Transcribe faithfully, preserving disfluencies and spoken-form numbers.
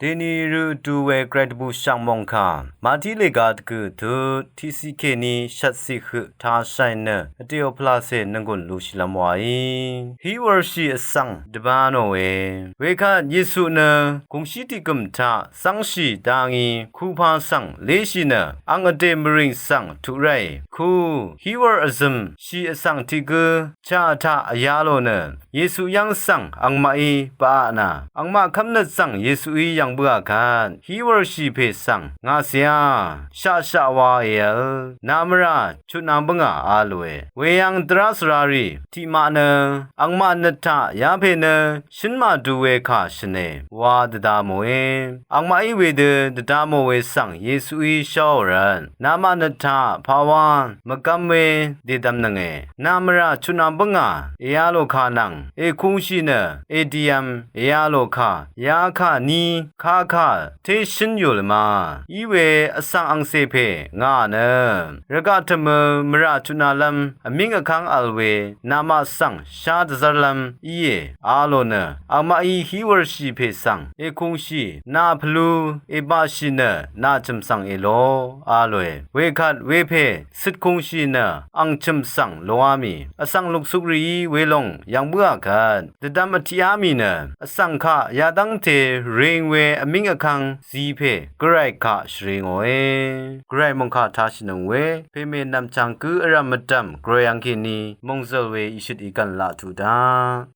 Dèni rø vdu we gvray dvbùshv̀ng mòngkà Màtí lèga dvgø̀ tut tiqciq kèní shvtciq høq tashàì nø vdèò pvlacè nvnggùn lushìlv́m wàí hí wv̄rshì vsvng dvbā nòe. Wekvt Yesu nø gùngshí tiqgø̀m taq zv́ngshì dangí kupa svng léshì nø ang vdè mvrìng svng tuq ráì ku hí wv̄r vzø̀m shì vsvng tiq gǿ chá taq vyá lò nø Yesu yv́ng svng angmaqí bvaq nà angmaq kv́mnøt svng Yesuí yv̀ng bǿà kvt hí wv̄rshì pè svng ngà cìá shaqshaq wa èvl nà mvrà chutnang bǿngà a lòe. Weyv́ng dvrá svrarì tiqmaq nø angmaq nøt taq yapè nø shǿn màdu we kà shø̀ne wa dvda mòe. Angmaqí wedø dvda mò we svng Yesuí sháò rvt namaq nøt taq pawá mvgv́m we dèdvmnønge. Nà mvrà chutnang bǿngà èyalò kà nvng èkungshì nø èdìvm èyalò kà yakà ní kakà té shǿn yùlvma í we vsvng angcè pè ngà nø rvgaq tø̀mø mvrà chutnalv́m vmíng vkv́ng vl we namaq svng shá dvzv́rlv́m íe a lò nø angmaqí hí wv̄rshì pè svng èkungshì nà pvlú èbaqshì nø nà chø̀m svng èlò a lòe. Wekvt wepè cøtkungshì nø ang chø̀m svng lòá mì vsvng luksukrìí welòng yv̀ng bǿà kvt dvdvm vtiqá mì nø vsvng kaq yadv́ngte reng we vmíng vkv́ng zipè gvray kaq shvre ngòe. Gvray mòngkà tashìnøng we pèmè nv̀mchv̀ng gǿ vrv̀m mvdv̀m gvray angkèní mòngzø̀l we ìshøt ìgv̀n laq tuq daq